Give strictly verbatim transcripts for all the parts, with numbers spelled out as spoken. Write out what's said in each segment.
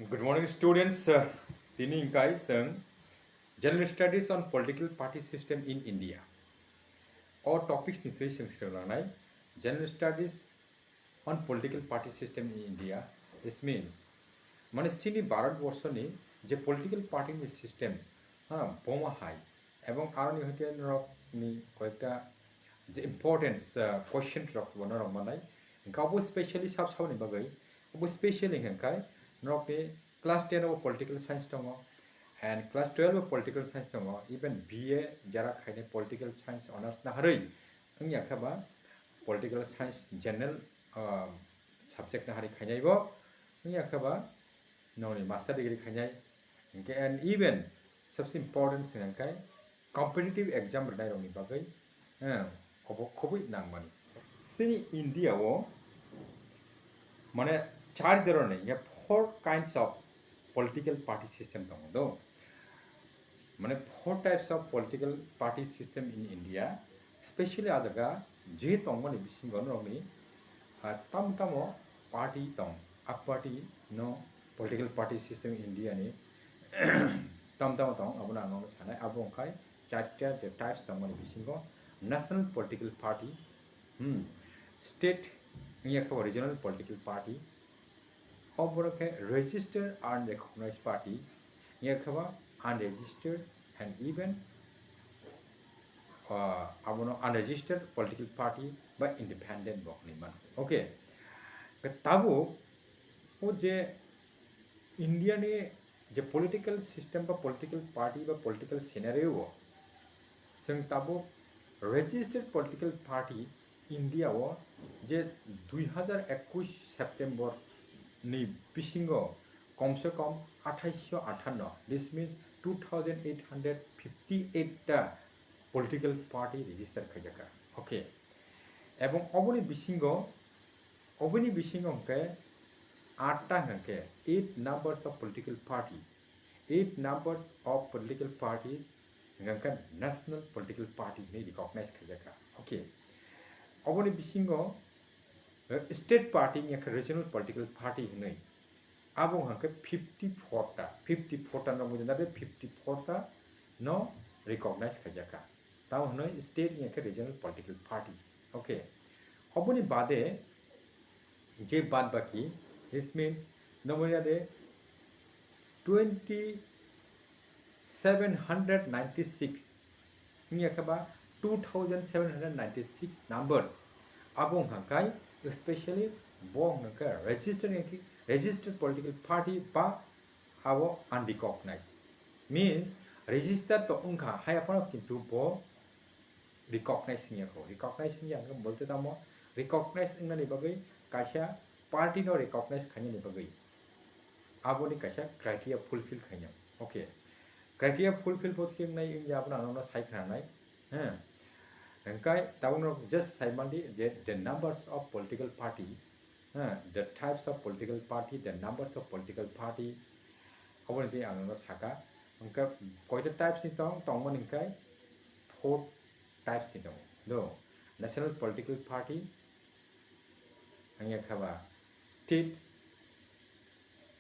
Good morning, students. Uh, tini hingkai chwng General Studies on Political Party System in India. O topics ni twi chwng swrwnglangnai. General Studies on Political Party System in India. This means, mane chini Bharat borso ni je political party ni system, ha, boma hai. Ebong aroni hoite norok ni koyekta je important, uh, question rok bo norok manai. Hingke obo specially sab saboni bagwi, obo specially hingkai norok ni class ten o political science tongo, and class twelve o political science tongo, even B A jara khainai political science honours naharwi wngya khe ba political science general, uh, subject naharwi khainai bo wngya khe ba nokni master degree khainai, hingke and even sabse important se hingkai competitive exam rwnairokni bagwi, eh, obo khobwi nangmani. Chini India o mane char dhoroner, ya, four kinds of political party system tongo do. Mane four types of political party system in India, specially a jaga je tongmani bisingo norokni, ah, tamo tamo party tong, a party no political party system India ni tamo tamo tong, abono ang nono sanai, abo wngkha charta je types tongmani bisingo national political party, hmm, state wngya khe bo regional political party, obo khe registered unrecognized party, wngya khe bo unregistered and even, ah, abono unregistered political party ba independent bo hinwi mano. Okay, tabuk o je India ni je political system ba political party ba political scenario o chwng tabuk registered political party India o je dui hazar ekush September ni bisingo komse kom athaish sho athanno, this means two thousand eight hundred fifty eight ta political party register khaijak kha. Okay. Ebong oboni bisingo, oboni bisingo hwnkhe atta hwnkhe eight numbers of political party, eight numbers of political parties hwnkhe national political party hinwi recognize khaijak kha. Okay. Oboni bisingo, eh, state party wngya khe regional political party hinwi. Abo hwnkhe fifty four ta, fifty four ta no buji na de, fifty four ta no recognize khaijak kha. Tamo hwnwi state wngya khe regional political party. Okay. Oboni bade je bad baki, this means, no buji na de, twenty seven hundred ninety six, wngya khe ba two thousand seven hundred ninety six numbers. Abo wngkha kai specially bo wngkha khe registered, wngkha khe registered political party ba abo unrecognized. Means register to wngkha hai aphano kintu bo recognize wngya kho. Recognize wngya hwnkhe bolte tamo recognize wngnani bagwi kaisa party no recognize khainani bagwi aboni kaisa criteria fulfill khainai. Okay. Criteria fulfill bo khe wngnai wngya abono ang nono sai khwnanai. He. Hwnkhe tabukno just sai mandi je the numbers of political party, he, the types of political party, the numbers of political party. Aboni twi ang nono saka. Hwnkhe koita types ni tong, tongmani hwnkhe four types ni tongo. Do, national political party, wngya khe ba state,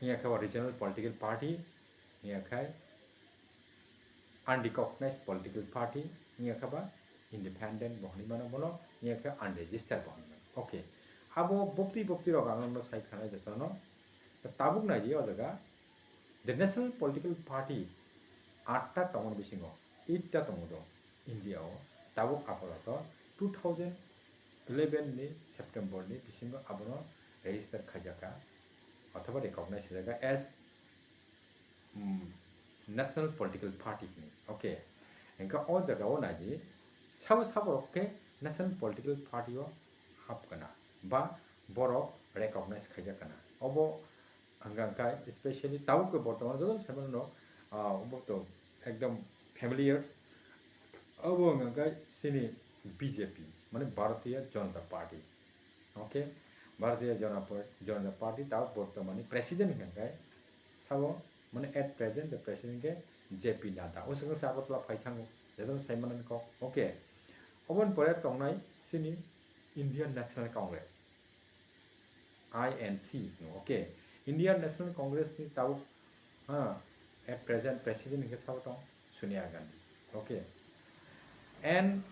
wngya khe ba regional political party, wngya khe unrecognized political party, wngya khe ba independent bo hwnwi mano bono, wngya khe unregistered bo hwnwi mano. Okay. Abo boptwi boptwi rok ang nono sai khwnai jotono. Tabuk nai di o jaga. The national political party atta tongmani bisingo eight ta tongo do India o, tabuk apato two thousand eleven ni September ni bisingo abono register khaijak kha othoba recognize khaijak kha as, um, national political party hinwi. Okay, hwnkhe o jaga o nai di sabo sabo rok khe national political party o hap kana ba borok recognize khaijak kana. Obo Hwnka hwnkhe, especially tabuk khe bortoman joto saimano, ah, obo to ekdom familiar. Obo hwnka hwnkhe chini B J P, mane Bharatiya Janata Party. Okay? Bharatiya Jana-, Janata Party tabuk bortomani president hwnka hwnkhe sabo, mane at present the president khe J P Nadda. O swkang se Agartala phai thango, joto saimano kok. Okay? Oboni pore tongnai chini Indian National Congress. I N C, okay. Indian National Congress ni tabuk, ha, at present president hwnkhe sabo tong Sonia Gandhi. Okay. And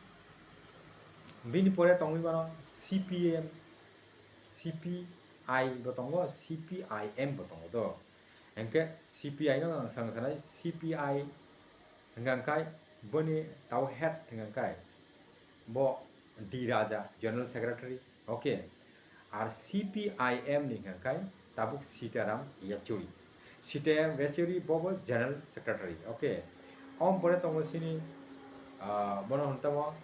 bini pore tongwi mano C P M, C P I bo tongo, C P I M bo tongo do. Hwnkhe C P I no ang sang sanai, C P I hwnkha khe boni tau head hwnkha khe bo D Raja, General Secretary. Okay. Ar C P I M ni hwnkha khe tabuk Sitaram Yechury. Sitaram Yechury bo bo General Secretary. Okay. Om pore tongo sini, ah, bono hwn tamo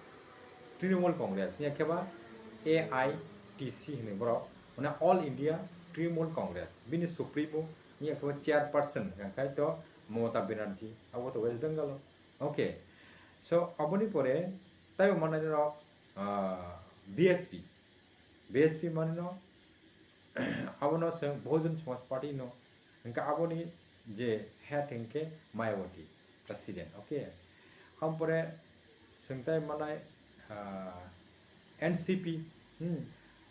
Trinamool Congress, ya khe ba A I T C hwnwi borok, mane All India Trinamool Congress. Bini supremo, ya khe ba chairperson hwnkha khe to Mamata Banerjee, abo to West Bengal o. Okay. So, aboni pore taibo manai rok, ah, B S P. B S P manwi no abono chwng Bahujan Samaj Party no, hwnkhe aboni je head hwnkhe Mayawati, president, okay. Ampore chwng tai manai, ah, N C P, hmm,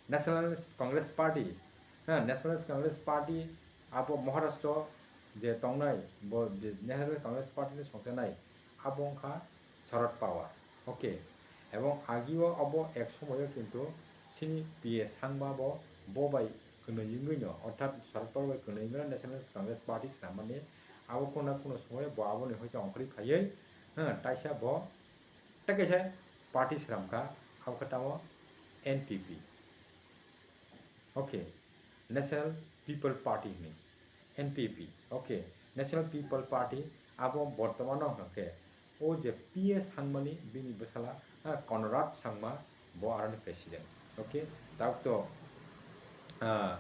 National Congress Party, ha, National Congress Party abo Maharashtra je tongnai, bo je National Congress Party ni songchanai, abo wngkha Sharad Pawar. Okay. Ebong agio obo ek somoyo kintu sini P A Sangma bo, bo bai kwnwi wngwi no, orthat Sharad Pawar bai kwnwi wngwi no National Congress Party swnammani. Abo kono na kono somoyo bo aboni hoite ongkhorwi phaiwi, ha, taisa bo tei kaisa party swramkha, abo khe tamo N P P. Okay, National People Party hwnwi, N P P, okay, National People Party, abo bortomano hwnkhe o je P A Sangmani bini bwsala, ha, Conrad Sangma, bo aroni president, okay, tabuk to, ah,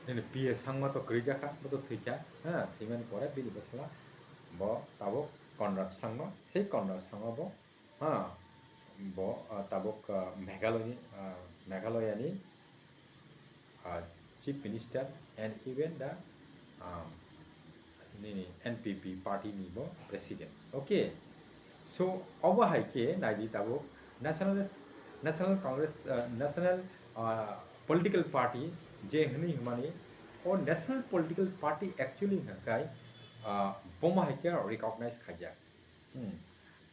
nini P A Sangma to kwrwi jakha, bo to thwikha, ha, thwimani pore bini bwsala bo tabuk Conrad Sangma, sei Conrad Sangma bo, ha, bo, ah, tabuk, ah, Meghalaya ni, ah, Meghalaya ni, ah, Chief Minister and even the, ah, nini N P P party ni bo president. Okay. So, obo hai khe naidi tabuk National, National Congress, ah, National, ah, Political Party je hwnwi hwnmani, o National Political Party actually hwnkhe, ah, bomo hai khe recognize khaijak. Hmm.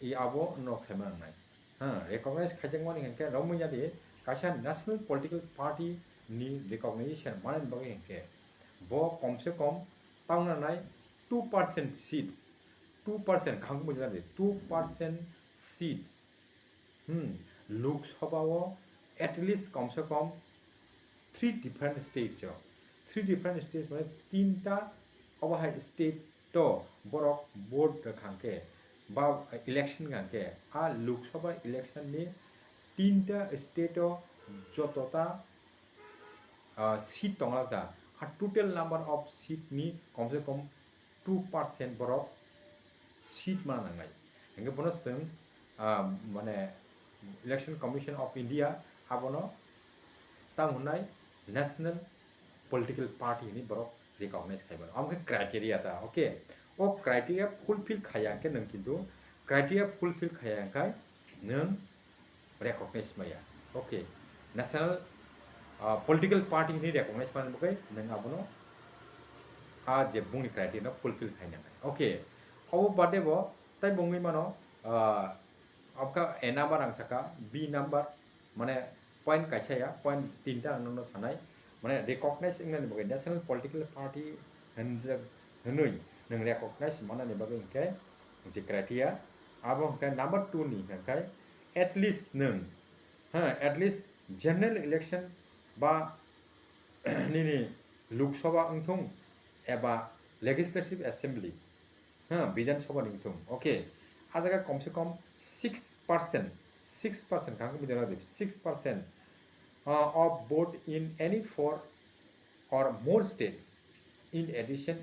I abo nok saima nangnai. Ha, recognize khaijakmani hinkhe romwi jadi kaisa national political party ni recognition manani bagwi hinkhe bo komse kom tangna nai two percent seats, two percent kaham khe buji jadi two percent seats, hmm, Lok Sabha o at least komse kom three different states o, three different states mane tinta obo hai state to borok vote rwkha hwnkhe ba election wngkha hwnkhe a Lok Sabha election ni tinta state o jotota, ah, seat tongla ta, a total number of seat ni komse kom two percent borok seat mana nangnai. Hingke bono chwng, ah, mane Election Commission of India abono tamo hwnai National Political Party hinwi borok recognize khai mano. Amo khe criteria ta, okay? O criteria fulfill khaiya hwnkhe nwng kintu criteria fulfill khaiya hwnkhe nwng recognize maya. Okay. National, ah, political party hinwi recognize manwi bagwi nwng abono a je bungni criteria no fulfill khaina nai. Okay. Obo bade bo tai bungwi mano, ah, abkha A number ang saka, B number, mane point kaisa ya, point tinta ang nono sanai. Mane recognize wngnani bagwi national political party hinjak hinwi nwng recognize manani bagwi hinkhe je criteria, abo hinkhe number two ni hinkhe at least nwng, ha, at least general election ba nini Lok Sabha wngthung eba Legislative Assembly, ha, Bidhan Sabha ni wngthung, okay, a jaga komse kom six percent, six percent, kaham khe bidhan rw di, six percent, uh, of vote in any four or more states. In addition,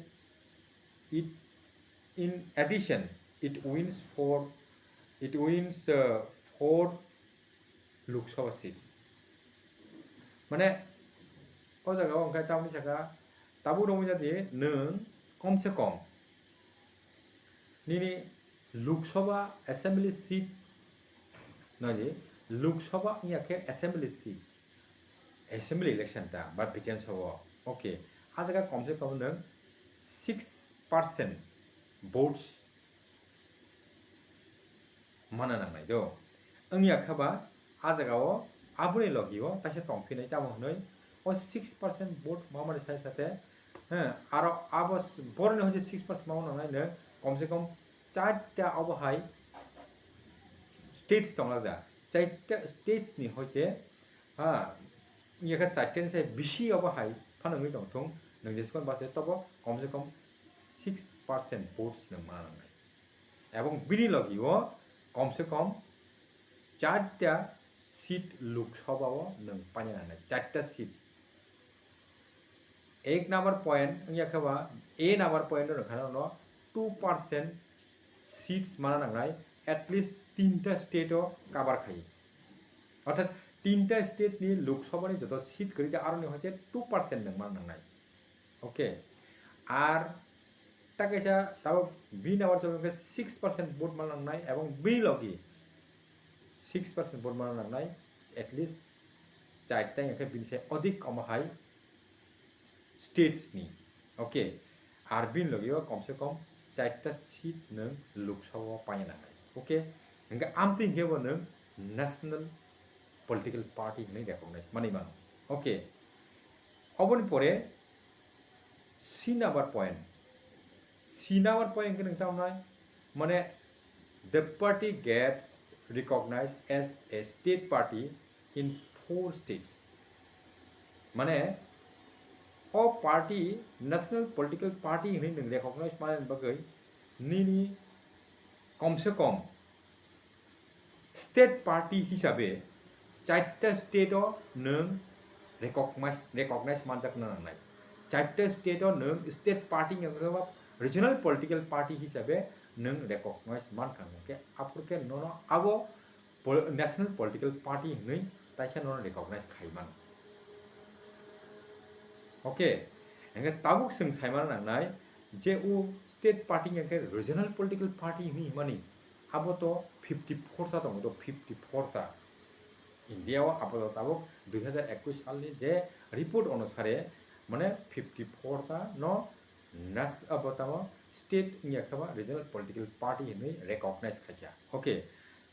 it, in addition, it wins for, it wins, uh, four Lok Sabha seats. Mane, o jaga o hwnkhe tamni saka tabuk romwi jadi nwng komse kom nini Lok Sabha assembly seat, naidi, Lok Sabha wngya khe assembly seat, assembly election ta ba Bidhan Sabha, okay, A jaga komse kom nwng six percent votes mana nangnai do. Wngya khe ba a jaga o aboni logi o taisa tongphinai, tamo hwnwi o six percent vote mamani sai sate, he, aro abo boroni hoi je six percent mama nangnai nwng komse kom charta obo hai states tongla da, charta state ni hoite, ha, wngya khe charta ni sai bisi obo hai phano wngwi tongthung, nwng jesukon base tobo komse kom six percent votes nwng mana nangnai. Ebong bini logi o komse kom charta seat Lok Sabha o nwng paina nangnai, charta seat. Ek number point wngya khe ba, A number point o rwkha no two percent seats mana nangnai, at least tinta state o cover khai. Orthat tinta state ni Lok Sabha ni joto seat kwrwi da, aroni hoite two percent nwng mana nangnai. Okay. Ar ta kaisa tabuk B number chwng khe six percent vote mana nangnai, ebong bini logi six percent vote mana nangnai, at least charta wngya khe bini sai odik omo hai states ni. Okay. Ar bini logi o komse kom charta seat nwng Lok Sabha o paina nangnai. Okay. Hingkhe amtwi hingkhe bo nwng national political party hwnwi recognize manwi mano. Okay. Oboni pore C number point. C number point hingkhe nwng tamo nai, mane, the party gets recognized as a state party in four states. Mane, o party, national political party hwnwi nwng recognize manani bagwi nini komse kom state party hisabe charta state o nwng recognize, recognize manjakna nangnai. Charta state o nwng state party wngkha ba regional political party hisabe nwng recognize mankha, hwnkhe aphuru khe nono abo pol-, national political party hwnwi taisa nono recognize khai mano. Okay, hingkhe tabuk chwng sai mano nangnai je o state party hingkhe regional political party hwnwi himani, abo to fifty four ta tongo, to fifty four ta. India o apato tabuk dui hazar ekush salni je report onusare, mane, fifty four ta no nas-, abo tamo state wngya khe ba regional political party hwnwi recognize khaikha. Okay,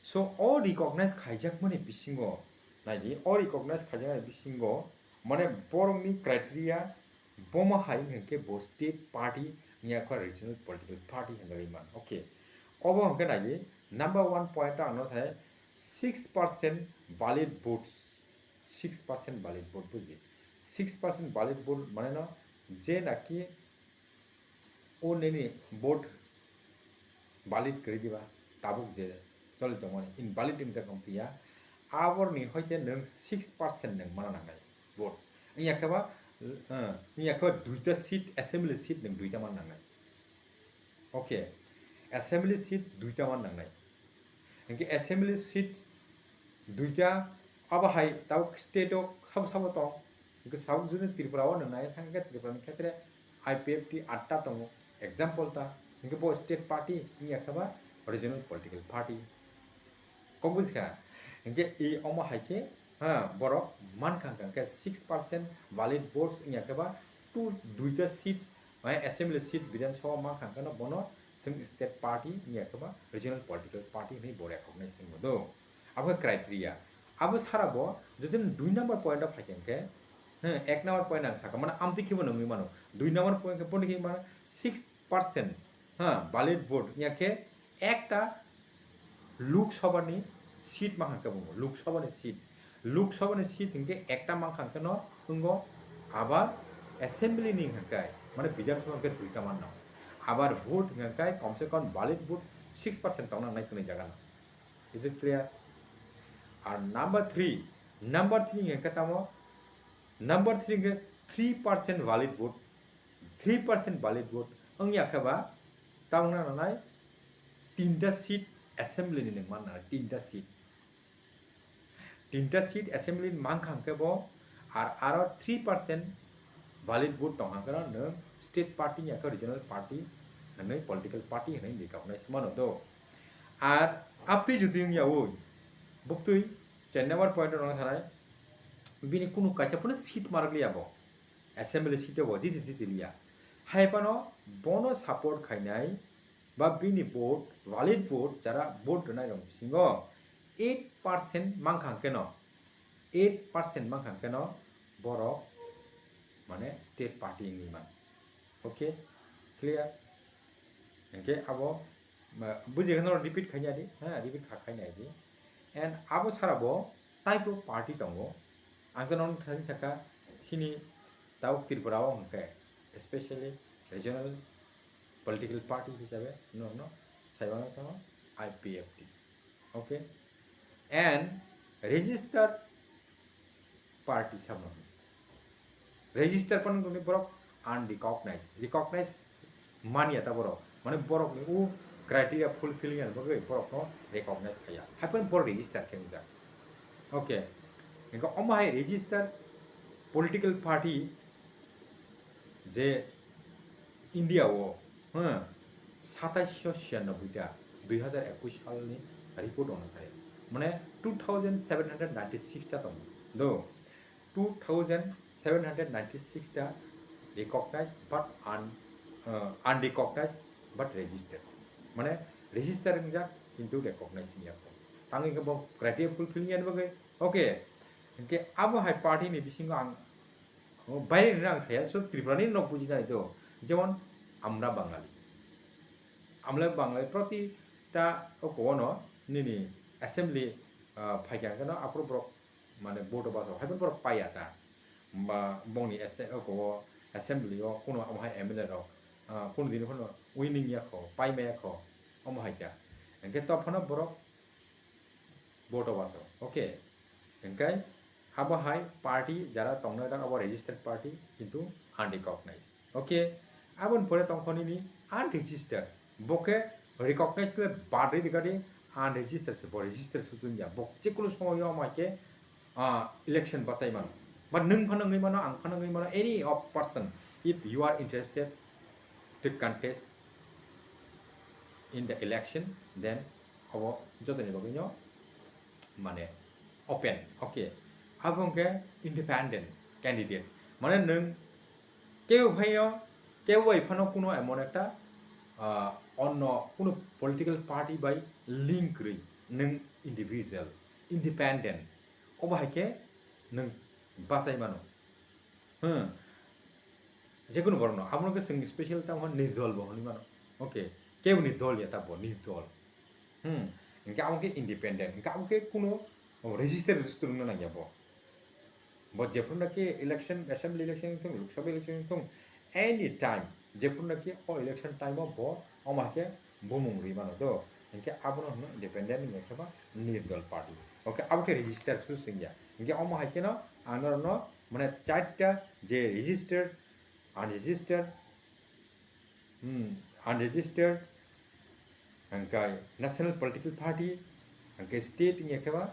so o recognize khaijakmani bisingo, naidi, o recognize khaijakmani bisingo, mane, borokni criteria bomo hai hwnkhe bo state party wngya khe regional political party hwnwi man. Okay, obo hwnkhe naidi number one point ang no sai six percent valid votes, six percent valid vote, buji? Six percent valid vote mane no je naki o nini vote valid kwrwi diba, tabuk je choli tongmani invalid wngjak wng phiya, aborni hoite nwng six percent nwng mana nangnai vote. Wngya khe ba, eh, wngya khe ba duita seat, assembly seat nwng duita mana nangnai. Okay, assembly seat duita mana nangnai. Hingke assembly seat duita, abo hai tabuk state o sabo sabo tong. Hingke sabo jodi Tripura o nang nai thang khe Tripura ni khetre I P F T atta tongo. Example ta, hingke bo state party wngya khe ba regional political party. Kok bujikha? Hingke e omo hai khe, ha, borok mankha hingke six percent valid votes wngya khe ba two, duita seats, mane assembly seat Bidhan Sabha mankha hingke no bono chwng state party wngya khe ba regional political party hinwi bo recognize wngbo do. Abo khe criteria. Abo sara bo jodi dui number point o phai khe hingke, hmm, ek number point ang sakha, mane amtwi khe bo nungwi mano. Dui number point khe boni khe mano six percent, ha, valid vote wngya khe ekta Lok Sabha ni seat ma hwnka bo, Lok Sabha ni seat. Lok Sabha ni seat hingke ekta mankha hingke no wngo, abar assembly ni hingke, mane Bidhan Sabha hingke duita manno. Abar vote hingke kom se kom valid vote six percent tongna nai kwnwi jaga no. Is it clear? Ar number three, number three hingke tamo, number three hingke three percent valid vote, three percent valid vote wngya khe ba tamo na nanai tinta seat assembly ni nang man nanai, tinta seat. Tinta seat assembly ni mankha hingke bo, ar aro three percent valid vote tong hingke no nwng state party ya khe regional party hinwi political party hinwi recognize mano do. Ar aptwi jodi wngya oi, buktwi chair number point o nang sanai, bini kunu kaisa phano seat marak liya bo. Assembly seat o bo jiti jiti liya. Hai phano bono support khainai ba bini vote, valid vote, jara vote rwnai rok bisingo eight percent mankha hwnkhe no, eight percent mankha hwnkhe no borok mane state party wngwi man. Okay, clear? Hwnkhe abo, ma, buji kheno repeat khaina di, ha, repeat kha khaina di. And abo sara bo type of party tongo. Ang khe nono thani saka sini tabuk Tripura o hwnkhe, especially regional political party hisabe no, no, saibana tamo I P F T. Okay? And registered party samung. Register phano wngkha borok unrecognized. Recognized manya ta borok. Mane borokni o criteria fulfill wngya bagwi borokno recognize khaiya. Hai phano borok register khe wngjak. Okay. Hingke omo hai register political party je India o, ha, sataisho siyanoboi ta, dui hazar ekush salni report ono khai. Mane two thousand seven hundred ninety six ta tongo. Do, two thousand seven hundred ninety six ta recognized but un-, uh, unrecognized but registered. Mane register wngjak kintu recognize wngya. Tangwi khe bo criteria fulfill wngya bagwi. Okay. Hingke abo hai party ni bisingo ang Bayre ni ang saya, so Tripura ni nok buji nai do. Jemon, amra Bangali. Amra Bangali proti ta oko ono nini assembly, ah, phaikha khe no aphuru borok mane vote o baso. Hai borok paiya ta. Ba bongni ase-, oko o assembly o kuno amo hai M L A rok, ah, kuno dini phano winning ya kho, paima ya kho, omo hai kha. Hingke to phano borok vote o baso. Okay. Hingke abo hai party jara tongnai rok abo registered party kintu unrecognized. Okay. Aboni pore tongkho nini unregistered. Bo khe recognized le badri rigadi unregistered se bo registered sujun ya. Bo jekunu somoy o mai khe, ah, election bachai mano. But nwng phano wngwi mano, ang phano wngwi mano, any of person, if you are interested to contest in the election, then abo jotoni bagwino mane open, okay. Abo hwnkhe independent candidate, mane nwng keu phaino, keu bai phano kuno emon ekta, ah, onno kuno political party bai link kwrwi, nwng individual, independent, obo hai khe nwng bachai mano. Hmm. Jekunu borokno, abono khe chwng special tamo nirdol bo hwnwi mano. Okay, keboni dol ya ta bo nirdol. Hmm. Hingke abo khe independent, hingke abo khe kuno register, register wngna nangya bo. Bo jephru naki election, assembly election wngthung, Lok Sabha election wngthung, any time, jephru naki o election time o bo omo hai khe bumung rwi mano do. Hingke abono hwnwi independent wngya khe ba nirdol party. Okay, abo khe register su swngya. Hingke omo hai kheno ang norokno mane charta je registered, unregistered, hmm, unregistered, hingke national political party, hingke state wngya khe ba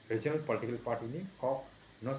regional political party ni kok no